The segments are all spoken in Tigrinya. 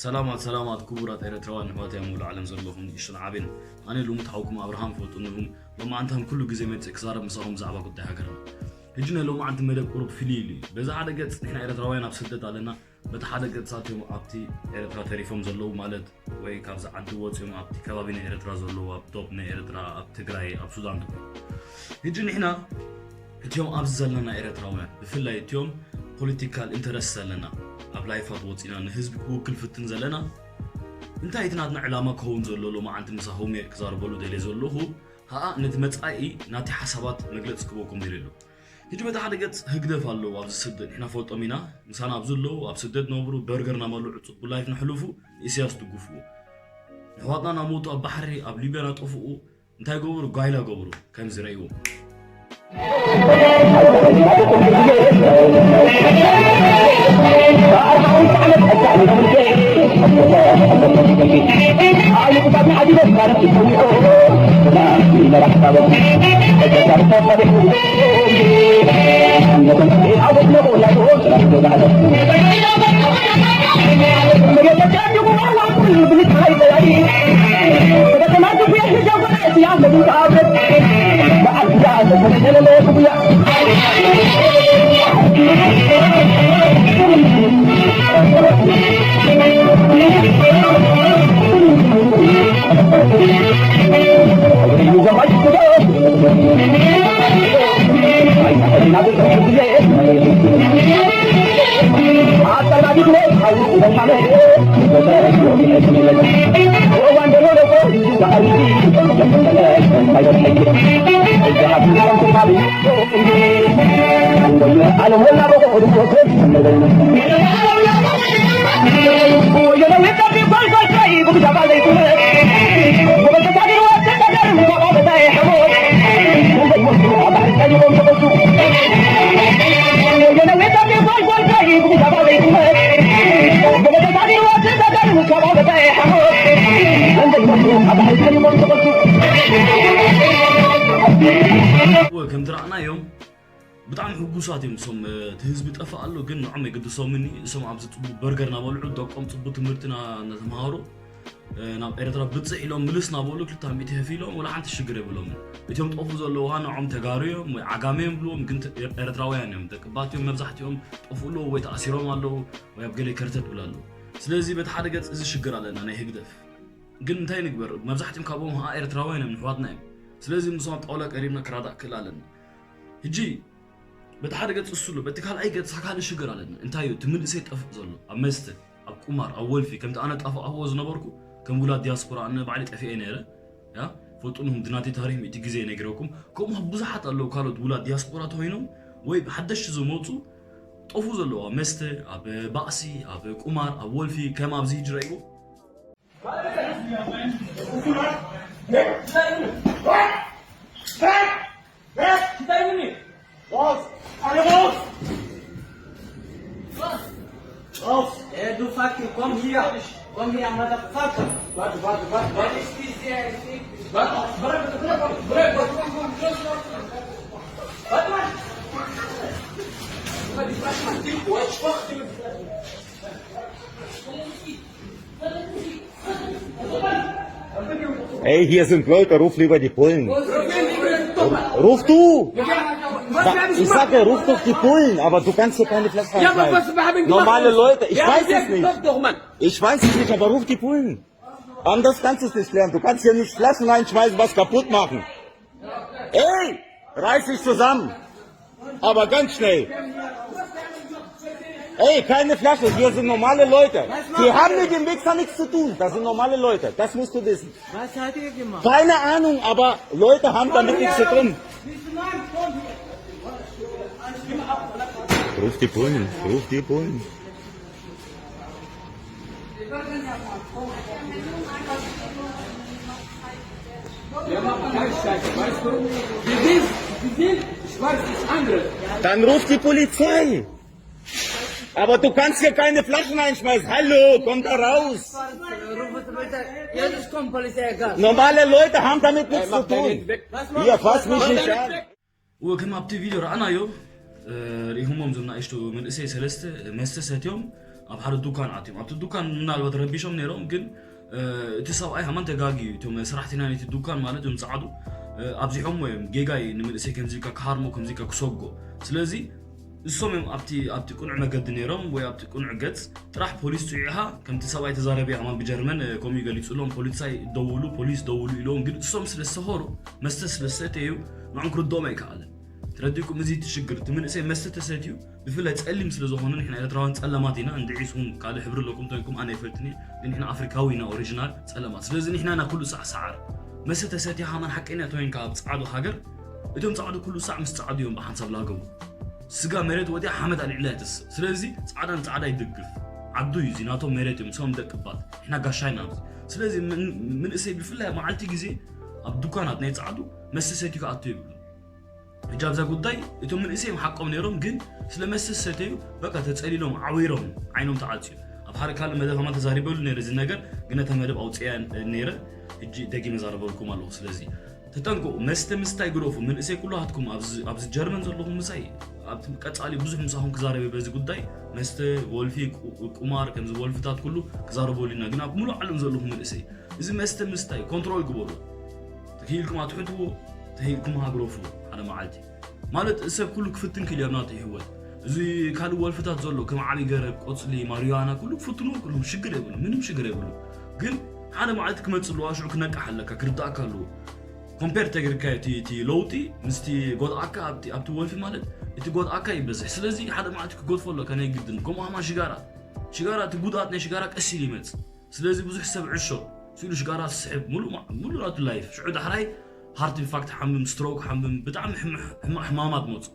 ሰላማት ሰላማት ክቡራት ኤረትራውያን ኣሕዋተይ ኣብ ሙሉእ ዓለም ዘለኹም ንእሽቶን ዓብን፣ ኣነ ሉሙት ሓውኩም ኣብርሃም ፈልጡኒ ኢኹም። ሎማዓንቲ ከም ኩሉ ግዜ መጺእ ክዛረብ ምሳኹም ብዛዕባ ጉዳይ ሃገርና። ሕጂ ናይ ሎማዓንቲ መደብ ቁሩብ ፍልይ ኢሉ እዩ። በዚ ሓደ ገጽ ንሕና ኤረትራውያን ኣብ ስደት ኣለና፣ በቲ ሓደ ገጽ እቲኦም ኣብቲ ኤረትራ ተሪፎም ዘለዉ ማለት ወይ ካብዚ ዓዲ ወጺኦም ኣብቲ ከባቢ ናይ ኤረትራ ዘለዉ ኣብ ዶብ ናይ ኤረትራ ኣብ ትግራይ ኣብ ሱዳን ትኾኑ። ሕጂ ንሕና እቲኦም ኣብዚ ዘለና ኤረትራውያን ብፍላይ እቲኦም ፖለቲካል ኢንተረስት ዘለና ኣብ ላይፋት ወጺና ንህዝቢ ክውክል ፍትን ዘለና እንታይ እቲ ናትና ዕላማ ክኸውን ዘሎ ሎማዓንቲ ምሳኹም እየ ክዛረበሉ ደልየ ዘለኹ። ከኣ ነቲ መጻኢ ናተይ ሓሳባት መግለጺ ክህበኩም ደልየ ኣለኹ። ሕጂ በቲ ሓደ ገጽ ህግደፍ ኣለዉ ኣብዚ ስደት ንሕና ፈልጦም ኢና። ምሳና ኣብዚ ኣለዉ ኣብ ስደት ነብሩ በርገር ናበልዑ ጽቡቅ ላይፍ ነሕልፉ ንኢሳያስ ድግፍዎ። ኣሕዋትና ናሞቱ ኣብ ባሕሪ ኣብ ሊብያ ናጠፍኡ እንታይ ገብሩ ጓይላ ገብሩ ከምዚ ረእይዎም። ከምቲ ረኣናዮም ብጣዕሚ ሕጉሳት እዮም እሶም። እቲ ህዝቢ ጠፋእ ኣሎ ግን ንዖም የገድሶምን እዩ። እሶም ኣብዚ ጽቡቅ በርገር ናበልዑ ደቆም ጽቡቅ ትምህርቲ እናተምሃሩ ናብ ኤረትራ ብጽሕ ኢሎም ምልስ ናበሉ ክልተ ሚእቲ ከፊሎም ወላ ሓንቲ ሽግር የብሎምን። እቲኦም ጠፉ ዘለዉ ንዖም ተጋሩ እዮም ወይ ዓጋመ እዮም ብልዎም ግን ኤረትራውያን እዮም። ደቂ ባት እዮም መብዛሕትኦም ጠፉ ኣለዉ ወይ ተኣሲሮም ኣለዉ ወይ ኣብ ገለ ከርተት ብላ ኣለዉ። ስለዚ በቲ ሓደ ገጽ እዚ ሽግር ኣለና ናይ ህግደፍ ግን እንታይ ንግበር መብዛሕትኦም ካብኦም ኸዓ ኤረትራውያን እዮም ንሕዋትና እዮም። ስለዚ ምሶም ኣብ ጣውላ ቀሪብና ክራዳእ ክእል ኣለና። ሕጂ በቲ ሓደ ገጽ እሱ ኣሎ በቲ ካልኣይ ገጽ ካልእ ሽግር ኣለና። እንታይ እዩ እቲ ምንእሰይ ጠፍእ ዘሎ ኣብ መስተ ኣብ ቁማር ኣብ ወልፊ ከምቲ ኣነ ጣፋ ኣህዎ ዝነበርኩ ከም ውላድ ዲያስፖራ ኣነ ባዕሊ ጠፊኤ ነይረ። ያ ፈልጡንኹም ድናተይ ታሪኽ ሚእቲ ግዜ ነግረኩም። ከምኡ ብዙሓት ኣለዉ ካልኦት ውላድ ዲያስፖራ ተኾይኖም ወይ ሓደሽቲ ዝመፁ ጠፉ ዘለዋ መስተ ኣብ ባእሲ ኣብ ቁማር ኣብ ወልፊ ከም ኣብዚ ጅራይዎ Hey, do fucking come here. Come here, motherfucker. What, what, what, what is this here? What? What? What? Ey, hier sind Leute, ruf lieber die Bullen. Ruf du! Ich sage, ruf doch die Bullen, aber du kannst hier keine Flasche reinschmeißen. Normale Leute, ich weiß es nicht. Ich weiß es nicht, aber ruf die Bullen. Anders kannst du es nicht klären. Du kannst hier nicht Flaschen reinschmeißen, was kaputt machen. Ey, reiß dich zusammen. Aber ganz schnell. Ey, keine Flasche, wir sind normale Leute. Die haben mit dem Wichser nichts zu tun. Das sind normale Leute, das musst du wissen. Was hat er gemacht? Keine Ahnung, aber Leute haben damit nichts zu tun. Ruf die Bullen, ruf die Bullen. Dann ruf die Polizei. Aber du kannst hier keine Flaschen einschmeißen. Hallo, komm da raus. Normale Leute haben damit nichts zu tun. Hier, fass mich nicht an. እወ ከም ኣብቲ ቪድዮ ረኣናዮ ርኢኹሞም ዞም ንእሽቶ መንእሰይ ሰለስተ መስተ ሰትዮም ኣብ ሓደ ዱካን ኣትዮም ኣብቲ ዱካን ምናልባት ረቢሾም ነይሮም ግን እቲ ሰብኣይ ሃማን ተጋጊ እዩ እቶም ሰራሕተኛ ነቲ ዱካን ማለት እዮም ፃዕዱ ኣብዚሖሞ እዮም ጌጋ እዩ ንመንእሰይ ከምዚ ኢልካ ክሃርሞ ከምዚ ኢልካ ክሰጎ ስለዚ እሶም እዮም ኣብቲ ኣብቲ ቁኑዕ መገዲ ነይሮም ወይ ኣብቲ ቁኑዕ ገፅ ጥራሕ ፖሊስ ፅዒኻ ከምቲ ሰብኣይ ተዛረቢ ሃማን ብጀርመን ከምኡ ገሊፁሎም ፖሊሳይ ደውሉ ፖሊስ ደውሉ ኢሎም ግን እሶም ስለ ዝሰኸሩ መስተ ስለ ዝሰተዩ ንዖም ክርድኦም ኣይከኣለን ትረዲኩም እዚ ትሽግር እቲ መንእሰይ መስተ ተሰትዩ ብፍላይ ፀሊም ስለ ዝኾኑ ንሕና ኤርትራውያን ፀለማት ኢና እንድዒ ስኹም ካልእ ሕብሪ ኣለኩም ተኮንኩም ኣነ ኣይፈልጥን እየ ግን ንሕና ኣፍሪካዊ ኢና ኦሪጂናል ፀለማት ስለዚ ንሕና ኢና ኩሉ ሳዕ ሰዓር መስተ ተሰትያ ሃማን ሓቀኛ ተኮይንካ ኣብ ፃዕዱ ሃገር እቶም ፃዕዱ ኩሉ ሳዕ ምስ ፃዕዱ እዮም ብሓንሳብ ላገቡ ስጋ መሬት ወዲያ ሓመድ ኣልዒላ እያ ትስእ ስለዚ ፃዕዳ ንፃዕዳ ይድግፍ ዓዱ እዩ እዚ ናቶም መሬት እዮም ሰም ደቅባት ንሕና ጋሻ ኢና ኣብዚ ስለዚ መንእሰይ ብፍላይ መዓልቲ ግዜ ኣብ ዱካናት ናይ ፃዕዱ መስተ ሰትዩ ክኣቱ ይብሉ ሕጂ ኣብዛ ጉዳይ እቶም መንእሰይ እዮም ሓቆም ነይሮም ግን ስለ መስተ ዝሰተዩ በቃ ተፀሊሎም ዓዊሮም ዓይኖም ተዓፅዩ ኣብ ሓደ ካልእ መደብ ከማን ተዛሪበሉ ነይረ እዚ ነገር ግን ነታ መደብ ኣውፅያ ነይረ ሕጂ ደጊመ ዛረበልኩም ኣለኹ ስለዚ ተጠንቀቑ መስተ ምስታይ ግደፉ መንእሰይ ኩላትኩም ኣብዚ ጀርመን ዘለኹም ምሳይ ኣብቲ ቀፃሊ ብዙሕ ምሳኹም ክዛረበ በዚ ጉዳይ መስተ ወልፊ ቁማር ከምዚ ወልፍታት ኩሉ ክዛረበሉ ኢና ግን ኣብ ሙሉእ ዓለም ዘለኹም መንእሰይ እዚ መስተ ምስታይ ኮንትሮል ግበሩ ተኪኢልኩም ኣትሕትዎ ተሂልኩም ሃግረፉ ሓደ መዓልቲ ማለት ሰብ ኩሉ ክፍትን ክእል ኣብ ናቱ ህይወት እዚ ካልእ ወልፍታት ዘሎ ከም ዓብይ ገረብ ቆፅሊ ማሪዋና ኩሉ ክፍትንዎ ኩሎም ሽግር የብሉ ምንም ሽግር የብሉ ግን ሓደ መዓልቲ ክመፅእ ኣለዋ ሽዑ ክነቃሕ ኣለካ ክርዳእካ ኣለዎ ኮምፔር ተገርካ እቲ ለውጢ ምስቲ ጎድኣካ ኣብቲ ወልፊ ማለት እቲ ጎድኣካ ይበዝሕ ስለዚ ሓደ መዓልቲ ክገድፎ ኣለካ ናይ ግድን ከምኡ ሃማ ሽጋራ ሽጋራ እቲ ጉድኣት ናይ ሽጋራ ቀስ ኢሉ ይመፅእ ስለዚ ብዙሕ ሰብ ዕሾ ስኢሉ ሽጋራ ዝስሕብ ሙሉእ ሙሉእ ናቱ ላይፍ ሽዑ ዳሕራይ ሃርት ኢንፋክት ሓምም ስትሮክ ሓምም ብጣዕሚ ሕማቅ ሕማማት መፁ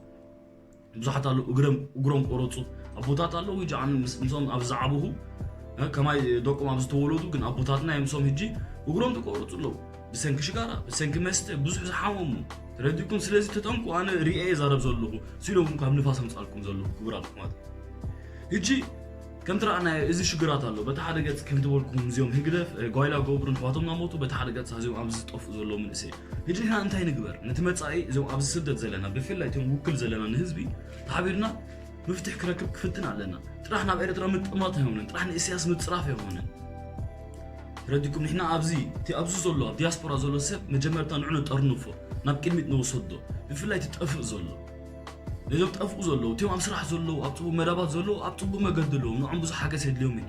ብዙሓት ኣለዉ እግሮም እግሮም ቆረፁ ኣቦታት ኣለዉ ሕጂ ኣነ ምስኦም ኣብ ዝዓበኹ ከማይ ደቆም ኣብ ዝተወለዱ ግን ኣቦታትና እዮም ምስኦም ሕጂ እግሮም ተቆረፁ ኣለዉ ብሰንኪ ሽጋራ ብሰንኪ መስተ ብዙሕ ዝሓመሙ ተረዲኩም ስለዚ ተጠንቁ ኣነ ሪኤ የዛረብ ዘለኹ ሲሎም ካብ ንፋስ ኣምፃልኩም ዘለኹ ክቡራት ኣሕዋት ሕጂ ከምቲ ረኣናዮ እዚ ሽግራት ኣሎ በቲ ሓደ ገፅ ከምቲ በልኩም እዚኦም ህግደፍ ጓይላ ገብሩ ንሕዋቶም ናሞቱ በቲ ሓደ ገፅ እዚኦም ኣብዚ ዝጠፍኡ ዘለዉ መንእሰይ ሕጂ ንሕና እንታይ ንግበር ነቲ መፃኢ እዚኦም ኣብዚ ስደት ዘለና ብፍላይ እቶም ውክል ዘለና ንህዝቢ ተሓቢርና ምፍትሕ ክረክብ ክፍትን ኣለና ጥራሕ ናብ ኤርትራ ምጥማት ኣይሆነን ጥራሕ ንእስያስ ምፅራፍ ኣይሆነን ተረዲኩም ንሕና ኣብዚ እቲ ኣብዚ ዘሎ ኣብ ዲያስፖራ ዘሎ ሰብ መጀመርታ ንዑ ነጠርንፎ ናብ ቅድሚት ንወሰዶ ብፍላይ ትጠፍእ ዘሎ ነዞም ጠፍኡ ዘለዉ እቲኦም ኣብ ስራሕ ዘለዉ ኣብ ፅቡቅ መዳባት ዘለዉ ኣብ ፅቡቅ መገዲ ኣለዉ ንዖም ብዙሕ ሓገዝ የድልዮም እዩ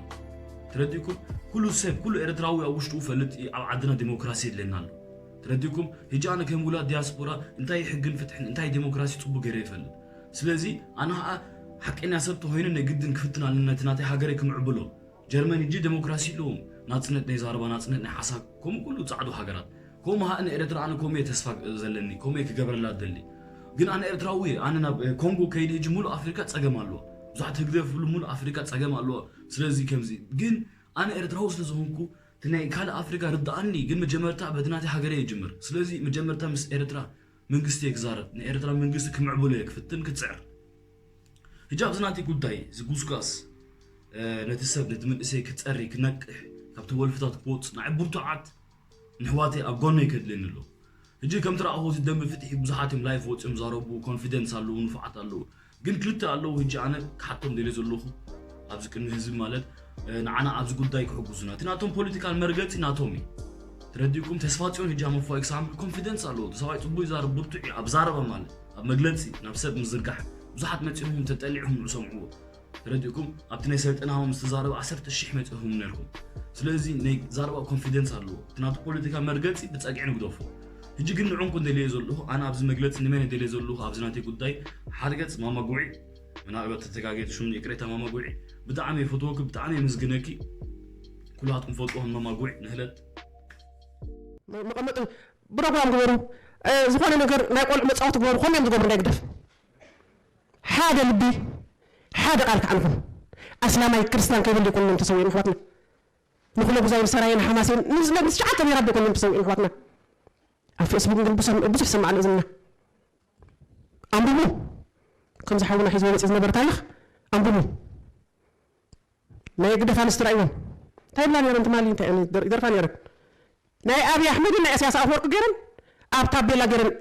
ተረዲእኩም ኩሉ ሰብ ኩሉ ኤርትራዊ ኣብ ውሽጡ ፈልጥ ኣብ ዓድና ዲሞክራሲ የድለየና ኣሎ ተረዲእኩም ሕጂ ኣነ ከም ውላድ ዲያስፖራ እንታይ ሕግን ፍትሕን እንታይ ዲሞክራሲ ፅቡቅ ገይረ ይፈልጥ ስለዚ ኣነ ከዓ ሓቀኛ ሰብ ተኮይነ ናይ ግድን ክፍትን ኣለና እቲ ናተይ ሃገረይ ክምዕብሎ ጀርመን ሕጂ ዴሞክራሲ ኣለዎም ናጽነት ናይ ዛረባ ናጽነት ናይ ሓሳብ ከምኡ ኩሉ ጻዕዱ ሃገራት ከምኡ ሃእ ንኤረትራ ኣነ ከምኡ እየ ተስፋ ዘለኒ ከምኡ እየ ክገብረላ ደሊ ግን ኣነ ኤርትራዊ እየ ኣነ ናብ ኮንጎ ከይደ ሕጂ ሙሉእ ኣፍሪካ ጸገም ኣለዎ ብዙሓት ህግደፍ ብሉ ሙሉእ ኣፍሪካ ጸገም ኣለዎ ስለዚ ከምዚ ግን ኣነ ኤርትራዊ ስለ ዝኾንኩ እቲ ናይ ካልእ ኣፍሪካ ርድኣኒ ግን መጀመርታ በቲ ናተይ ሃገረ ይጅምር ስለዚ መጀመርታ ምስ ኤርትራ መንግስቲ እየ ክዛረብ ንኤርትራ መንግስቲ ክምዕብሎ እየ ክፍትን ክጽዕር ሕጂ ኣብዚ ናተይ ጉዳይ እዚ ጉስጓስ ነቲ ሰብ ነቲ መንእሰይ ክጸሪ ክነቅሕ ካብቲ ወልፍታት ክወጽእ ንዓይ ብርቱዓት ንሕዋተይ ኣብ ጎነይ ከድልየኒ ኣሎ ሕጂ ከምቲ ረኣኹ እዚ ደንቢ ፍትሒ ብዙሓት እዮም ላይፍ ወጺኦም ዛረቡ ኮንፊደንስ ኣለዉ ንፉዓት ኣለዉ ግን ክልተ ኣለዉ ሕጂ ኣነ ክሓቶም ደልየ ዘለኹ ኣብዚ ቅድሚ ህዝቢ ማለት ንዓና ኣብዚ ጉዳይ ክሕጉዙና እቲ ናቶም ፖለቲካል መርገጺ ናቶም እዩ ተረዲእኩም ተስፋ ጽዮን ህጃ መፋይ ክሳም ኮንፊደንስ ኣለዎ ሰብኣይ ጽቡቅ ይዛረብ ብርቱዕ እዩ ኣብ ዛረባ ማለት ኣብ መግለጺ ናብ ሰብ ምዝርጋሕ ብዙሓት መጺኹም ተጠሊዕኹም ንሰምዕዎ ተረዲእኩም ኣብቲ ናይ ሰልጠና ምስ ተዛረበ ዓሰርተ ሽሕ መጺኹም ነርኩም ስለዚ ናይ ዛረባ ኮንፊደንስ ኣለዎ እቲ ናቱ ፖለቲካ መርገጺ ብጸግዒ ንግደፎ ሕጂ ግን ንዑንኩ እንደልየ ዘለኹ ኣነ ኣብዚ መግለጺ ንመን እንደልየ ዘለኹ ኣብዚ ናተይ ጉዳይ ሓደ ገጽ ማማ ጉዒ ምናልባት ተተጋጌት ሽም ይቅሬታ ማማ ጉዒ ብጣዕሚ የፈትወኪ ብጣዕሚ የመስግነኪ ኩላትኩም ፈልጥዎም ማማ ጉዒ ንህለት መቐመጢ ፕሮግራም ግበሩ ዝኾነ ነገር ናይ ቆልዑ መፃወቲ ግበሩ ከምኡ እዮም ዝገብሩ ናይ ግደፍ ሓደ ልቢ ሓደ ቃል ከዓንኹም ኣስላማይ ክርስቲያን ከይበል ይኮን እዮም ተሰዊኦም ኣሕዋትና ንኩለ ጉዛይ ንሰራየን ሓማሴን ንዝነግር ትሽዓተ ብሄራት ይኮን እዮም ተሰዊኦም ኣሕዋትና ኣብ ፌስቡክ ግን ብዙሕ ሰማዕ ንእዝንና ኣንብቡ ከምዚ ሓውና ሒዝዎ መፅእ ዝነበረ ታሪክ ኣንብቡ ናይ ግደፍ ኣንስቲ ራእይዎም እንታይ ብላ ነረን ትማሊ እንታይ ይደርፋ ነረን ናይ ኣብይ ኣሕመድን ናይ እስያስ ኣፈወርቂ ገይረን ኣብ ታቤላ ገይረን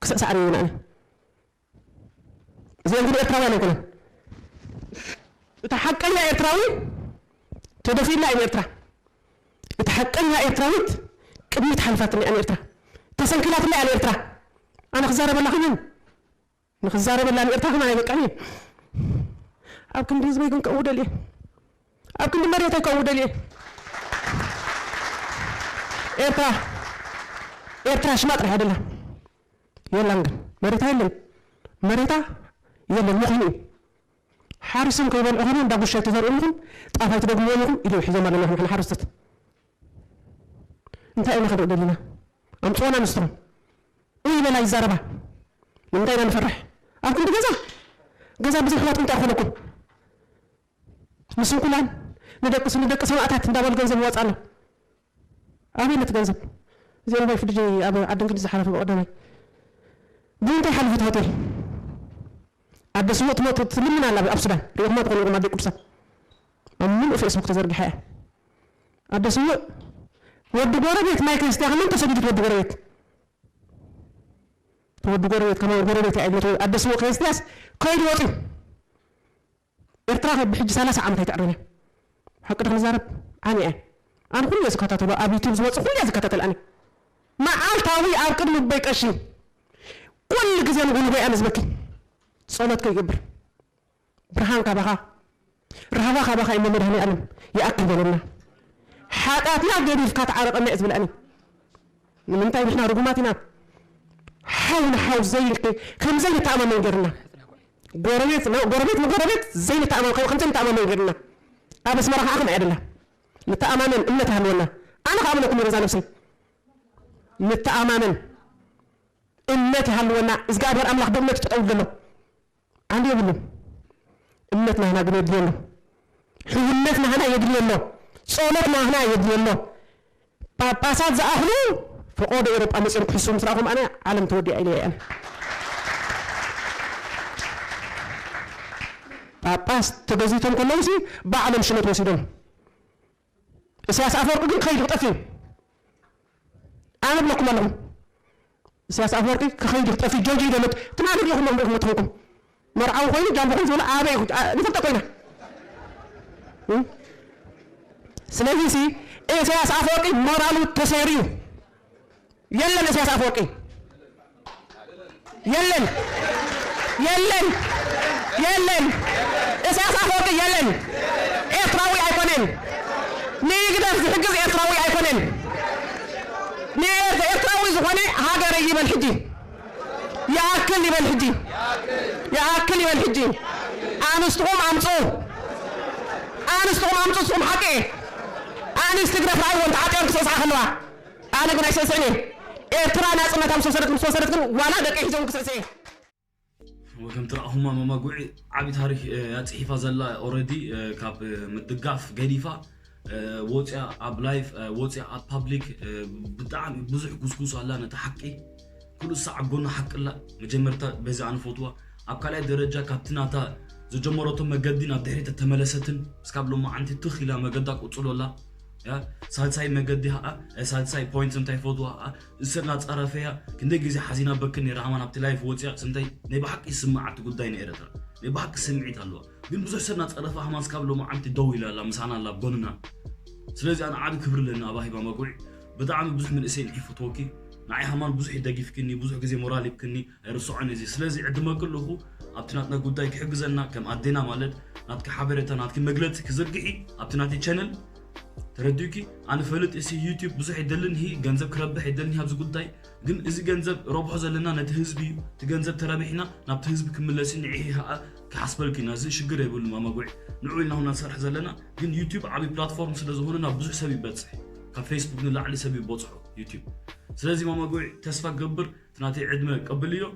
ክስዕሳዕን እዩ ንኣነ እዚኦም ግን ኤርትራውያን ኣይኮነን እቲ ሓቀኛ ኤርትራዊ ተደፊእላ እያ ኤርትራ። እቲ ሓቀኛ ኤርትራዊት ቅድሚት ሓሊፋትኒ እያ ኤርትራ። ተሰንኪላትኒ እያ ኤርትራ። ኣነ ክዛረበላ ክምን ንክዛረበላ ንኤርትራ ክምን ኣይበቃኒ። ኣብ ክንዲ ህዝበይ ግን ከእውደል እየ። ኣብ ክንዲ መሬተይ ከእውደል እየ። ኤርትራ ኤርትራ ሽማ ጥራሕ ኣይደላ የላን ግን መሬታ የለን። መሬታ የለን ምዃኑ እዩ። ሓሪሶም ከይበልዑ ከሎ እንዳ ጉሻይ ትዘርኡ ኣለኹም፣ ጣፍ ኣይትደግምዎም ኢኹም ኢሉ ሒዞም ኣለና ንሕና ሓረስቶት። እንታይ ኢና ክንርኢ ደሊና? ኣምፅኦና ንስኹም። እይ በላ ይዛረባ። ንምንታይ ኢና ንፈርሕ? ኣብ ክንዲ ገዛ ገዛ ብዙሕ ሕዋትኩም እንታይ ክኾነኩም? ንስንኩላን ንደቂ ንደቂ ሰማእታት እንዳበሉ ገንዘብ ይዋፅእ ኣሎ። ኣበይ ነቲ ገንዘብ? እዚኦም ናይ ፍድጂ ኣብ ዓዲ እንግሊዝ ዝሓለፈ ብቐዳማይ ብምንታይ ሓሊፉ እቲ ሆቴል? ኣደ ስውእ ትመ- ትልምን ኣላ ኣብ ሱዳን። ሪኢኹማ ትኾኑ ኢኹም ኣደ ቅዱሳን። ኣብ ምሉእ ፌስቡክ ተዘርጊሓ እያ። ኣደ ስውእ ወዲ ጎረቤት ማይ ከስትያ ከመን ተሰዲዱ ወዲ ጎረቤት። ወዲ ጎረቤት ከማን ጎረቤት እያ ኢሉ ኣደ ስውእ ከስትያስ ከይዱ ወፂኡ። ኤርትራ ከ ብሕጂ ሰላሳ ዓመት ኣይትዕረን እያ። ሓቂ ዶ ክንዛረብ? ዓሚ እያ። ኣነ ኩሉ እየ ዝከታተሎ፣ ኣብ ዩቱብ ዝወፅእ ኩሉ እየ ዝከታተል። ኣነ መዓልታዊ ኣብ ቅድሚ በይ ቀሺ ኩሉ ግዜ ንጉልበይ ኣነ ዝበኪ ጸሎት ከይገብር ብርሃን ካባኻ ራህዋ ካባኻ እሞ መድሃኔ ኣለም ይኣክል በለና። ሓጢኣትና ገዲፍካ ተዓረቐና እየ ዝብል ኣነ። ንምንታይ ንሕና ርጉማት ኢና? ሓው ንሓው ዘይንተ ከም ዘይንተኣማመን ገርና። ጎረቤት ና- ጎረቤት ንጎረቤት ዘይንተኣማመን ከም ከም ዘይንተኣማመን ገርና። ኣብ ኣስመራ ከዓ ከም ኣይደላ። ንተኣማመን እምነት ሃልወና። ኣነ ከዓ ብለኩም ገዛ ነብሰይ ንተኣማመን እምነት ይሃልወና። እግዚኣብሔር ኣምላኽ ብእምነት ይጠጠው ዘሎ። ዓንዲ የብሉን። እምነት ናህና ግን የድልዮ ኣሎ። ሕውነት ናህና የድልዮ ኣሎ። ጸሎት ናህና የድልዮ ኣሎ። ጳጳሳት ዝኣኽሉ ፈቆዶ ኤውሮጳ መጺኦም ክሕስቡ ምስ ረኣኹም ኣነ ዓለም ተወዲኣ ኢለ እየ። ጳጳስ ተገዚቶም ከለውሲ ባዕሎም ሽመት ወሲዶም። ኢሳያስ ኣፈወርቂ ግን ክኸይድ ክጠፍእ እዩ። ኣነ ብለኩም ኣለኹም። ኢሳያስ ኣፈወርቂ ክኸይድ ክጠፍእ ጆርጆ ይደመት ትናንት ዲኹም ሪኹም ትኾንኩም መርዓዊ ኮይኑ ጃምቦ ኮይኑ ዝበለ ኣበይ ይኹ- ኣ- ንፈልጠ ኮይና እም? ስለዚህ ሲ ኢሳያስ ኣፈወርቂ ሞራሉ ተሰይሩ እዩ። የለን ኢሳያስ ኣፈወርቂ የለን የለን የለን ኢሳያስ ኣፈወርቂ የለን። ኤርትራዊ ኣይኮነን። ንህግደፍ ዝሕግዝ ኤርትራዊ ኣይኮነን። ንኤርትራዊ ዝኾነ ሃገረይ ይበል ሕጂ። ይኣክል ይበል ሕጂ። ይኣክል ይበል ሕጂ። ኣንስትኹም ኣምፁ። ኣንስትኹም ኣምፁ። ንስኹም ሓቂ ኣንስቲ ግደፍ ረኣይወን ተዓጢቐን ክስዕስዓ ከለዋ ኣነ ግን ኣይስዕስዕን እየ። ኤርትራ ናፅነታ ምስ ወሰደት ምስ ወሰደት ግን ዋላ ደቂ ሒዞም ክስዕስዕ እየ። ወከም ትረእኹማ መማጉዒ ዓቢ ታሪክ እያ ፅሒፋ ዘላ ኦረዲ ካብ ምድጋፍ ገዲፋ ወፅያ ኣብ ላይፍ ወፅያ ኣብ ፓብሊክ ብጣዕሚ ብዙሕ ጉስጉስ ኣላ ነቲ ሓቂ ኩሉ ሳዕ ጎና ሓቂ ኣላ መጀመርታ በዚ ኣነ ፈትዋ ኣብ ካልኣይ ደረጃ ካብቲ ናታ ዝጀመረቶ መገዲ ናብ ድሕሪት ተመለሰትን እስካብ ሎማዓንቲ ትኽ ኢላ መገዳ ቅፅሎ ኣላ ሳልሳይ መገዲ ከዓ ሳልሳይ ፖይንት እንታይ ፈትዋ ከዓ እሰር ናፀረፈያ ክንደይ ግዜ ሓዚና በክን ነይራ ሃማን ኣብቲ ላይፍ ወፅያ ስንታይ ናይ ብሓቂ ይስምዓት ጉዳይ ናይ ኤረትራ ናይ ብሓቂ ስምዒት ኣለዋ ግን ብዙሕ ሰብ ናፀረፈ ሃማን ስካብ ሎማዓንቲ ደው ኢላ ኣላ ምሳና ኣላ ጎንና ስለዚ ኣነ ዓቢ ክብሪ ኣለኒ ኣባ ሂባ መጉዒ ብጣዕሚ ብዙሕ መንእሰይ ንዒ ፈትወኪ ንዓይ ሃማን ብዙሕ ደጊፍክኒ ብዙሕ ግዜ ሞራል ሂብክኒ ኣይርስዖን እዚ ስለዚ ዕድመኪ ኣለኹ ኣብቲ ናትና ጉዳይ ክሕግዘና ከም ኣዴና ማለት ናትኪ ሓበሬታ ናትኪ መግለፂ ክዝርግሒ ኣብቲ ናተይ ቻነል ተረዲኡኪ ኣነ ፈልጥ እሲ ዩቲዩብ ብዙሕ የደልን ሂ ገንዘብ ክረብሕ የደልን ሂ ኣብዚ ጉዳይ ግን እዚ ገንዘብ ረብሖ ዘለና ነቲ ህዝቢ እዩ እቲ ገንዘብ ተረቢሕና ናብቲ ህዝቢ ክምለስ እዩ ንዒ ሂ ከዓ ክሓስበልኪ ኢና እዚ ሽግር የብሉ ማማጉዒ ንዑ ኢልና ሁና ንሰርሕ ዘለና ግን ዩቲዩብ ዓብይ ፕላትፎርም ስለ ዝኾነ ናብ ብዙሕ ሰብ ይበፅሕ ካብ ፌስቡክ ንላዕሊ ሰብ ይበፅሖ ዩቲዩብ ስለዚ ማማጉዒ ተስፋ ገብር እቲ ናተይ ዕድመ ቀብልዮ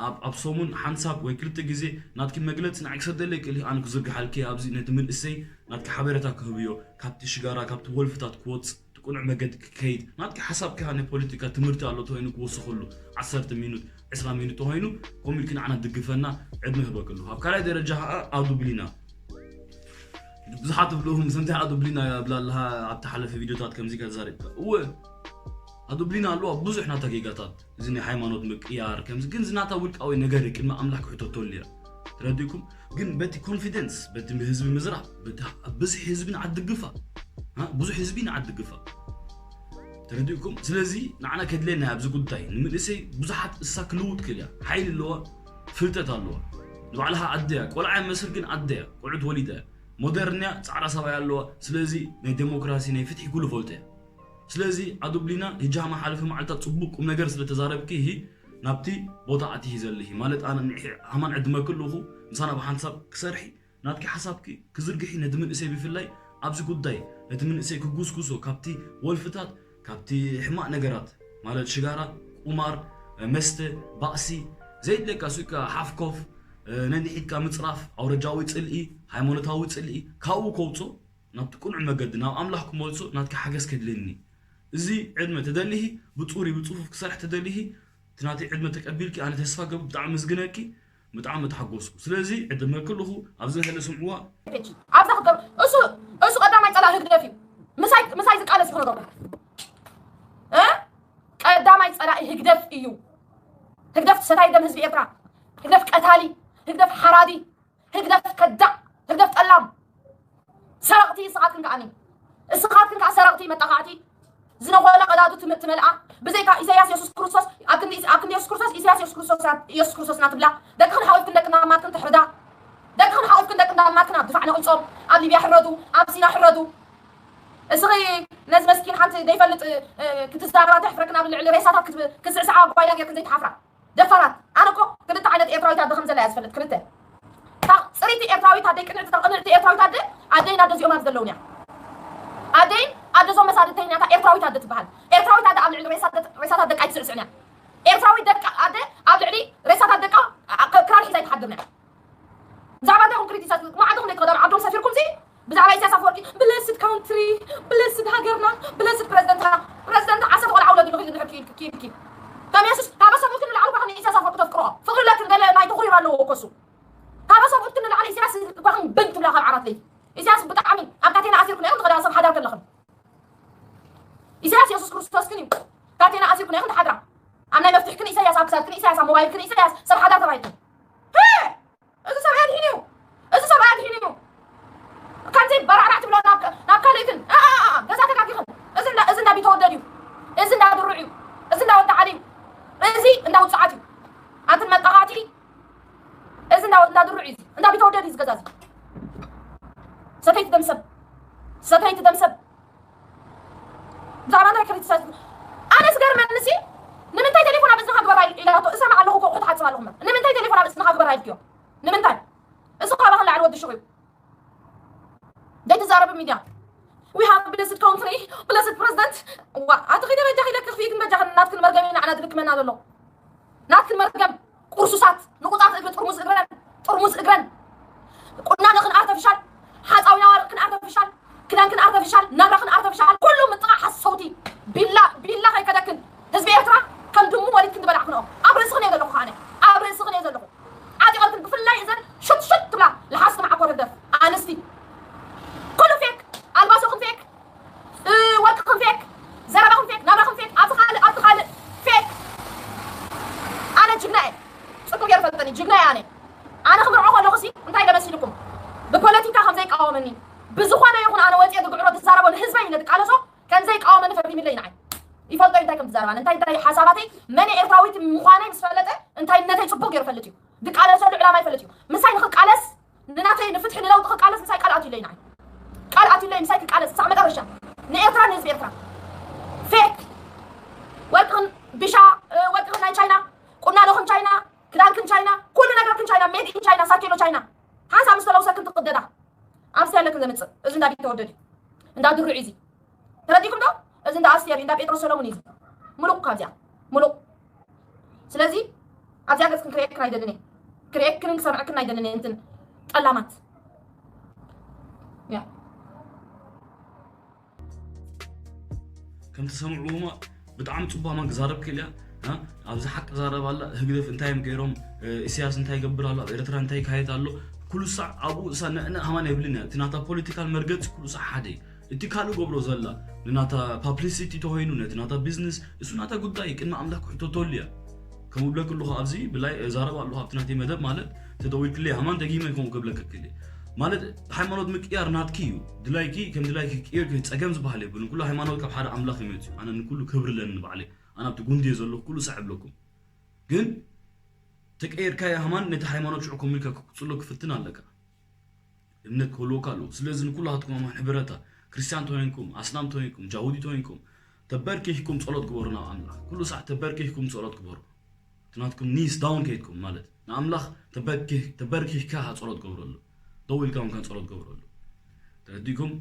ኣብ ኣብ ሰሙን ሓንሳብ ወይ ክልተ ግዜ ናትኪ መግለፂ ንዓይ ክሰደለይ ክእል ኣነ ክዝርግሓልኪ ኣብዚ ነቲ መንእሰይ ናትኪ ሓበሬታ ክህብዮ ካብቲ ሽጋራ ካብቲ ወልፍታት ክወፅ እቲ ቁኑዕ መገዲ ክከይድ ናትኪ ሓሳብ ኪ ናይ ፖለቲካ ትምህርቲ ኣሎ ተኮይኑ ክወስኸሉ ዓሰርተ ሚኑት ዕስራ ሚኑት ተኮይኑ ከምኡ ኢልኪ ንዓና ትድግፈና ዕድመ ይህበኪ ኣለኹ ኣብ ካልኣይ ደረጃ ከዓ ኣዱብሊና ብዙሓት ትብልኹም ሰንታይ ኣዱብሊና ይብላ ኣለኻ ኣብቲ ሓለፈ ቪድዮታት ከምዚ ኢልካ ተዛሪብካ እወ ኣዱብሊና ኣለዋ ብዙሕ ናታ ጌጋታት እዚ ናይ ሃይማኖት ምቅያር ከምዚ ግን ዝናታ ውልቃዊ ነገር እዩ ቅድሚ ኣምላኽ ክሕተተሉ እያ ተረዲእኩም ግን በቲ ኮንፊደንስ በቲ ህዝቢ ምዝራብ በቲ ብዙሕ ህዝቢ ንዓዲ ግፋ ብዙሕ ህዝቢ ንዓዲ ግፋ ተረዲእኩም። ስለዚ ንዓና ከድለየና ኣብዚ ጉዳይ ንምንእሰይ ብዙሓት እሳ ክልውጥ ክእል እያ። ሓይሊ ኣለዋ፣ ፍልጠት ኣለዋ፣ ንባዕልኻ ኣደያ ቆልዓ መስል ግን ኣደያ ቆልዑት ወሊዳ እያ፣ ሞደርንያ ፃዕዳ ሰብኣይ ኣለዋ። ስለዚ ናይ ዴሞክራሲ ናይ ፍትሒ ኩሉ ፈልጦ እያ። ስለዚ ኣዱብሊና ህጂ ሃማ ሓለፈ መዓልታት ፅቡቅ ቁም ነገር ስለተዛረብኪ ይሂ ናብቲ ቦታ ኣትሂ ዘለሂ ማለት ኣነ ንዒ ሃማን ዕድመ ክልኹ ምሳና ብሓንሳብ ክሰርሒ ናትኪ ሓሳብኪ ክዝርግሒ ነቲ መንእሰይ ብፍላይ ኣብዚ ጉዳይ ነቲ መንእሰይ ክጉስጉሶ ካብቲ ወልፍታት ካብቲ ሕማቅ ነገራት ማለት ሽጋራ፣ ቁማር፣ መስተ፣ ባእሲ፣ ዘይድለካ ሱካ ሓፍኮፍ ነንሒትካ ምፅራፍ ኣውረጃዊ ፅልኢ ሃይማኖታዊ ፅልኢ ካብኡ ከውፅኦ ናብቲ ቅኑዕ መገዲ ናብ ኣምላኽ ክመልሶ ናትኪ ሓገዝ ከድልየኒ። እዚ ዕድመ ተደሊሂ ብፁሪ ብፅፉፍ ክሰርሕ ተደሊሂ እቲ ናተይ ዕድመ ተቀቢልኪ ኣነ ተስፋ ገብር ብጣዕሚ ምስግነኪ ብጣዕሚ ተሓጎስኩ። ስለዚ ዕድመ ክልኹ ኣብዚ ንህለ ስምዕዋ። ኣብዛ ክገብ እሱ እሱ ቀዳማይ ፀላኢ ህግደፍ እዩ። ምሳይ ምሳይ ዝቃለስ ይኹን ገቡ እ ቀዳማይ ፀላኢ ህግደፍ እዩ። ህግደፍ ሰታይ ደም ህዝቢ ኤርትራ፣ ህግደፍ ቀታሊ፣ ህግደፍ ሓራዲ፣ ህግደፍ ከዳዕ፣ ህግደፍ ጠላም። ሰረቕቲ እስኻትክን ከዓኒ እስኻትክን ከዓ ሰረቕቲ መጣኻዕቲ ዝነኾለ ቀዳዱ ትም- ትመልኣ ብዘይካ ኢሳያስ የሱስ ክርስቶስ ኣብ ክንዲ ኣብ ክንዲ የሱስ ክርስቶስ ኢሳያስ የሱስ ክርስቶስ ኢየሱስ ክርስቶስ ናትብላ ደቅኽን ሓወፍክን ደቂ እንዳማትክን ትሕርዳ ደቅኽን ሓወፍክን ደቂ እንዳማትክን ኣብ ድፋዕ ነቒጾም ኣብ ሊብያ ሕረዱ ኣብ ሲና ሕረዱ እስኺ ነዚ መስኪን ሓንቲ ዘይፈልጥ ክትዛረባ ተሕፍረክን ኣብ ልዕሊ ሬሳታት ክትስዕስዓ ጓይላ ጌርክን ዘይትሓፍራ ደፋራት ኣነ እኮ ክልተ ዓይነት ኤርትራዊት ኣደ ከም ዘላ እያ ዝፈልጥ ክልተ እታ ፅሪቲ ኤርትራዊት ኣደይ ቅንዕቲ እታ ቅንዕቲ ኤርትራዊት ኣደ ኣደይን ኣደ እዚኦም ኣብዚ ዘለውን እያ ኣደይን ኣደ እዞም መሳድተይን እያ እታ ኤርትራዊት ኣደ ትበሃል ኤርትራዊት ኣደ ኣብ ልዕሊ ሬሳት ደቃ ኣይትስዕስዕን እያ ኤርትራዊት ደቃ ኣደ ኣብ ልዕሊ ሬሳታት ደቃ ክራር ሒዛ ኣይትሓድርን እያ ብዛዕባ እንታይ ኮንክሪት ይሳት ማዓድኹም ደቂ ቀዳም ዓዶም ሰፊርኩም ሲ ብዛዕባ ኢሳያስ ኣፈወርቂ blessed country blessed ሃገርና blessed ፕረዚደንትና ፕረዚደንት ዓሰርተ ቆልዓ ውለዱ ኢሉ ድሕር ኪድ ኪድ ኪድ ከም የሱስ ካብ ሰብኡት ክንላዕሉ ባኽን ኢሳያስ ኣፈወርቂ ተፍቅሮ ፍቕሪ ለክን ገለ ናይ ተኹሪር ኣለዎ ኮሱ ካብ ሰብኡት ክንላዕሉ ኢሳያስ ባኽን ብን ትብላ ካብ ዓራት ለይቲ ኢሳያስ ብጣዕሚ ኣብ ካቴና ኣሲርኩ ነይሩ ትኸዳ ሰብ ሓዳር ከለኽን ኢሳያስ የሱስ ክርስቶስ ግን እዩ ካቴና ኣሲርኩ ነይሩ ትሓድራ ኣብ ናይ መፍትሕክን ኢሳያስ ኣብ ክሳድክን ኢሳያስ ኣብ ሞባይልክን ኢሳያስ ሰብ ሓዳር ተባሂልክን እዚ ሰብ ኣድሒኑ እዩ እዚ ሰብ ኣድሒኑ እዩ ከምዚ በራዕራዕ ትብሎ ናብ ካልእክን ገዛ ተጋጊኽን እዚ እንዳ ቢተወደድ እዩ እዚ እንዳ ድሩዕ እዩ እዚ እንዳ ወዲ ዓሊ እዩ እዚ እንዳ ውፅዓት እዩ ኣንትን መጣቃዕቲ እዚ እንዳ ድሩዕ እዩ እንዳ ቢተወደድ እዩ ዝገዛ እዚ ሰተይቲ ደምሰብ ሰተይቲ ደምሰብ ብዛዕባ እንታይ ክሪቲሳይዝ ኣነ ዝገርመኒ ሲ ንምንታይ ቴሌፎን ኣብ እዝንኻ ግበራ ኢላቶ እሰምዕ ኣለኹ ኮ ክትሓጽብ ኣለኹ እምበር ንምንታይ ቴሌፎን ኣብ እዝንኻ ግበራ ኢልክዮ ንምንታይ እሱ ካባኽን ላዕሊ ወዲ ሽቑ እዩ ዘይትዛረብ ሚድያ we have blessed country blessed president ዋ ኣቲ ኺደ በጃ ኺደ ክፍይትን በጃ ኽን ናትክን መርገሚ ንዓና ዝልክመና ዘሎ ናትክን መርገም ቁርሱሳት ንቁጣት እግሪ ጥርሙዝ እግረን ጥርሙዝ እግረን ቁናኖኽን ኣርተፊሻል ሓፃዊ ናዋርኽን ኣርተፊሻል ክዳንክን ኣርተፊሻል ናብራኽን ኣርተፊሻል ኩሉ ምጥቓ ሓሰውቲ ቢላ ቢላ ከይከደክን ህዝቢ ኤርትራ ከም ድሙ ወሊድክን ዝበላዕክንኦ ኣብ ርእስኽን እየ ዘለኹ ኣነ ኣብ ርእስኽን እየ ዘለኹ ዓጢቐልክን ብፍላይ እዘን ሹት ሹት ትብላ ልሓስቲ መዓኮር ህግደፍ ኣንስቲ ኩሉ ፌክ ኣልባሶኽን ፌክ ወርቅኽን ፌክ ዘረባኽን ፌክ ናብራኽን ፌክ ኣብዚ ካልእ ኣብዚ ካልእ ፌክ ኣነ ጅግና እየ ፅቅም ገይሩ ፈልጠኒ ጅግና እየ ኣነ ኣነ ክምርዖ ከለኹ ሲ እንታይ ኢለ መሲልኩም ብፖለቲካ ከም ዘይቃወመኒ ብዝኾነ ይኹን ኣነ ወፅየ ዝግዕሮ ዝዛረቦ ንህዝበይ ኢለ ዝቃለሶ ከም ዘይቃወመኒ ፈሪምለይ ንዓይ ይፈልጦ እንታይ ከም ዝዛረብ ኣነ እንታይ እንታይ ሓሳባተይ መን ኤርትራዊት ምዃነይ ምስ ፈለጠ እንታይነተይ ፅቡቅ ገይሩ ፈልጥ እዩ ዝቃለሰሉ ዕላማ ይፈልጥ እዩ ምሳይ ንክቃለስ ንናተይ ንፍትሒ ንለውጢ ክቃለስ ምሳይ ቃል ኣትዩለይ ንዓይ ቃል ኣትዩለይ ምሳይ ክቃለስ ክሳዕ መጨረሻ ንኤርትራ ንህዝቢ ኤርትራ ፌክ ወርቅን ቢሻ ወርቅን ናይ ቻይና ቁናኖኽን ቻይና ክዳንክን ቻይና ኩሉ ነገርክን ቻይና ሜድ ኢን ቻይና ሳኬሎ ቻይና ሓንሳብ ምስ ተለውሰክን ትቅደዳ ኣብዚ ያለክን ዘምፅእ እዚ እንዳ ቢተወደድ እዩ እንዳ ድሩዕ እዩ ተረዲኩም ዶ እዚ እንዳ ኣስቴር እዩ እንዳ ጴጥሮስ ሰሎሙን እዩ ሙሉቅ ካብዚኣ ሙሉቅ ስለዚ ኣብዚኣ ገፅክን ክርእየክን ኣይደልን እየ ክርእየክንን ክሰምዐክን ኣይደልን እየ እንትን ጠላማት ያ ከም ትሰምዕዎ ብጣዕሚ ፅቡቅ ኣማን ክዛረብ ክእል እያ ኣብዚ ሓቂ ዛረብ ኣላ ህግደፍ እንታይ እዮም ገይሮም ኢሳያስ እንታይ ይገብር ኣሎ ኣብ ኤርትራ እንታይ ይካየድ ኣሎ ኩሉ ሳዕ ኣብኡ እሳ ንዕንዕ ሃማን የብልን እያ እቲ ናታ ፖለቲካል መርገፂ ኩሉ ሳዕ ሓደ እዩ እቲ ካልእ ገብሮ ዘላ ንናታ ፓብሊሲቲ ተኮይኑ ነቲ ናታ ቢዝነስ እሱ ናታ ጉዳይ እዩ ቅድሚ ኣምላክ ክሕተተሉ እያ ከም ብለክ ኣለኹ ኣብዚ ብላይ ዛረባ ኣለኹ ኣብቲ ናተይ መደብ ማለት ተደዊልክለይ ሃማን ደጊመ ከም ክብለክ ክል ማለት ሃይማኖት ምቅያር ናትኪ እዩ። ድላይኪ ከም ድላይኪ ቅይርኪ ጸገም ዝበሃል የብሉን። ኩሉ ሃይማኖት ካብ ሓደ ኣምላኽ ይመጽእ እዩ። ኣነ ንኩሉ ክብሪ ኣለኒ ንባዕለይ። ኣነ ኣብቲ ጉንዲ እየ ዘለኹ፣ ኩሉ ሳዕ እብለኩም። ግን ተቀይርካዮ ሃማን ነቲ ሃይማኖት ሽዑ ኮሚልካ ክቅጽሎ ክፍትን ኣለካ። እምነት ክህልወካ ኣለዎ። ስለዚ ንኩላትኩም ኣማን ሕብረታ ክርስቲያን ተወይንኩም ኣስላም ተወይንኩም ጃሁዲ ተወይንኩም ተበርኪሕኩም ጸሎት ግበሩ ናብ ኣምላኽ። ኩሉ ሳዕ ተበርኪሕኩም ጸሎት ግበሩ። እቲ ናትኩም ኒስ ዳውን ከይድኩም ማለት ንኣምላኽ ተበርኪሕ- ተበርኪሕካ ጸሎት ገብረሉ። ደው ኢልካ እውን ጸሎት ገብረሉ። ተረዲኩም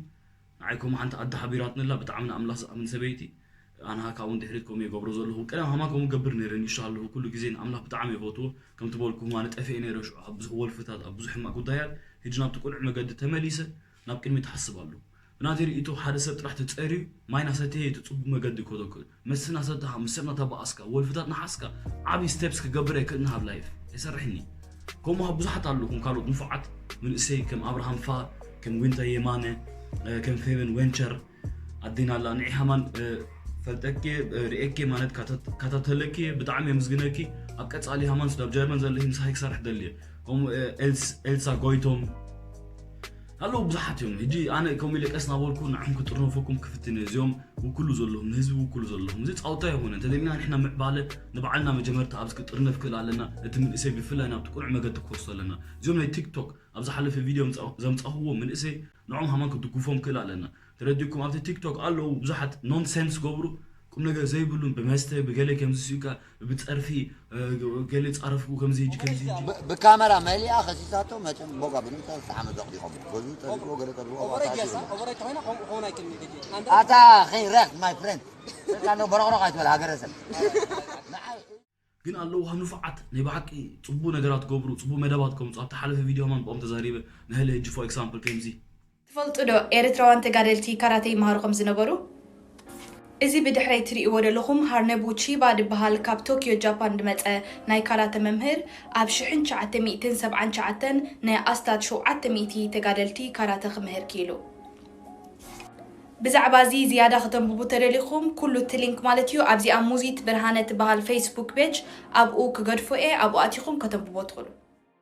ንዓይ ከም ሓንቲ ኣደ ሓቢራትንላ ብጣዕሚ ንኣምላኽ ዝኣምን ሰበይቲ ኣንሃ ካብኡ ድሕሪት ከምኡ የገብሮ ዘለኹ ቀደም ሃማ ከምኡ ገብር ነይረ ንእሽቶ ኣለኹ ኩሉ ግዜ ንኣምላኽ ብጣዕሚ የፈትዎ። ከምቲ በልኩ ማነ ጠፍኤ ነይረ ሽዑ ኣብ ብዙሕ ወልፍታት ኣብ ብዙሕ ሕማቅ ጉዳያት። ሕጂ ናብቲ ቁልዕ መገዲ ተመሊሰ ናብ ቅድሚ ትሓስብ ኣለኹ። ብናተይ ርእይቶ ሓደ ሰብ ጥራሕ ተጸርዩ ማይ ናሰተየ እቲ ጽቡቅ መገዲ ክወደኩ መስና ሰተኻ ምስ ሰብ ናተባኣስካ ወልፍታት ንሓስካ ዓቢ ስቴፕስ ክገብር ኣይክእልን ኣብ ላይፍ ኣይሰርሕኒ። ከምኡ ብዙሓት ኣለኹም ካልኦት ንፉዓት ምንእሰይ ከም ኣብርሃም ፋ ከም ዊንታ የማነ ከም ፌቨን ወንቸር ኣዴና ኣላ ንዒ ሃማን ፈልጠኪ ርእየኪ ማለት ካታተለኪ ብጣዕሚ የምስግነኪ። ኣብ ቀጻሊ ሃማን ስዳብ ጀርመን ዘለኪ ምሳይ ክሰርሕ ደልየ ከምኡ ኤልሳ ጎይቶም ኣለዉ ብዙሓት እዮም። ሕጂ ኣነ ከምኡ ኢለ ቀስ ናበልኩ ንዕኹም ክጥርነፈኩም ክፍትን እየ። እዚኦም ውክሉ ዘለኹም ንህዝቢ ውክሉ ዘለኹም እዚ ጻውታ ይኹነ እንተደሊና ንሕና ምዕባለ ንባዕልና መጀመርታ ኣብዚ ክጥርነፍ ክእል ኣለና። እቲ ምንእሰይ ብፍላይ ናብቲ ቁኑዕ መገዲ ክወስዶ ኣለና። እዚኦም ናይ ቲክቶክ ኣብ ዝሓለፈ ቪድዮ ዘምጻኹዎ ምንእሰይ ንዖም ሃማን ክድግፎም ክእል ኣለና። ተረዲኩም ኣብቲ ቲክቶክ ኣለዉ ብዙሓት ኖንሰንስ ገብሩ ቁም ነገር ዘይብሉን ብመስተ ብገለ ከምዚ ስዩካ ብጸርፊ ገለ ጻረፍኩ ከምዚ ጂ ከምዚ ጂ ብካመራ መሊኣ ከሲሳቶ መቸም ቦጋ ብድምታ ዝተሓመ ዘቕዲቖም ገዙ ጠልፎ ገለ ጠልፎ ኣታ ኸይረክ ማይ ፍሬንድ በቃ ነው በረቕረቕ ኣይትበል ሃገረሰብ ግን ኣለዉ ንፉዓት ናይ ብሓቂ ጽቡቅ ነገራት ገብሩ ጽቡቅ መደባት ከምጹ ኣብቲ ሓለፈ ቪድዮ ማን ብኦም ተዛሪበ ንህለ ህጂ for example ከምዚ ትፈልጡ ዶ ኤርትራውያን ተጋደልቲ ካራተ ይመሃሩ ከም ዝነበሩ? እዚ ብድሕረይ ትርእይዎ ዘለኹም ሃርነቡ ቺባ ድበሃል ካብ ቶክዮ ጃፓን ድመጸ ናይ ካራተ መምህር ኣብ ሽሕን ትሽዓተ ሚእትን ሰብዓን ትሽዓተን ናይ ኣስታት ሸውዓተ ሚእቲ ተጋደልቲ ካራተ ክምህር ክኢሉ። ብዛዕባ እዚ ዝያዳ ከተንብቡ ተደሊኹም ኩሉ እቲ ሊንክ ማለት እዩ ኣብዚኣ ሙዚት ብርሃነ ትበሃል ፌስቡክ ፔጅ ኣብኡ ክገድፎ እየ ኣብኡ ኣቲኹም ከተንብቦ ትኽእሉ።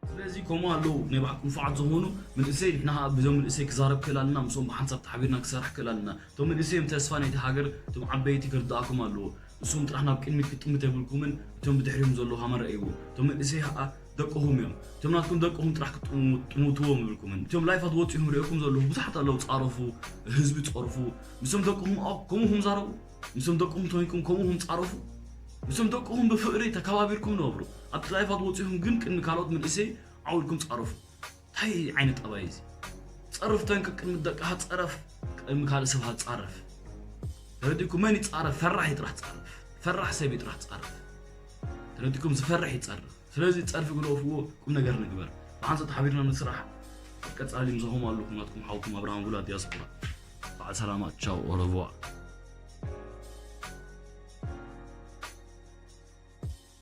ስለዚ ከምኡ ኣለዉ ናይ ባዕልኩም ንፉዓት ዝኾኑ ምንእሰይ ንሕና ከዓ ብዞም ምንእሰይ ክዛረብ ክእል ኣለና ምስኦም ብሓንሳብ ተሓቢርና ክሰርሕ ክእል ኣለና እቶም ምንእሰይ እዮም ተስፋ ናይቲ ሃገር እቶም ዓበይቲ ክርድኣኩም ኣለዎ ንስኹም ጥራሕ ናብ ቅድሚት ክጥምት የብልኩምን እቶም ብድሕሪኹም ዘለዉ ሃመን ረእይዎ እቶም ምንእሰይ ከዓ ደቅኹም እዮም እቶም ናትኩም ደቅኹም ጥራሕ ክጥምትዎም የብልኩምን እቶም ላይፋት ወፂኹም ሪእኩም ዘለዉ ብዙሓት ኣለዉ ፃረፉ ህዝቢ ፀርፉ ምስቶም ደቅኹም ከምኡኹም ዛረቡ ምስቶም ደቅኹም ተወይንኩም ከምኡኹም ፃረፉ ምስቶም ደቅኹም ብፍቅሪ ተከባቢርኩም ነብሩ ኣብቲ ላይፋት ወፂኹም ግን ቅድሚ ካልኦት ምንእሰይ ዓው ኢልኩም ፃረፉ እንታይ ዓይነት ጠባይ እዚ ፀርፍ ተንክ ቅድሚ ደቅኻ ፀረፍ ቅድሚ ካልእ ሰብ ሃፃረፍ ተረዲኩም መን ይፃረፍ ፈራሕ ይጥራሕ ፀርፍ ፈራሕ ሰብ ይጥራሕ ፀርፍ ተረዲኩም ዝፈርሕ ይፀርፍ ስለዚ ፀርፊ ግደፍዎ ቁም ነገር ንግበር ብሓንሳብ ተሓቢርና ንስራሕ ኣብ ቀፃሊ ምሳኹም ኣለኹም ናትኩም ሓውኩም ኣብርሃም ጉላ ዲያስፖራ በዓል ሰላማት ቻው ኦረቮር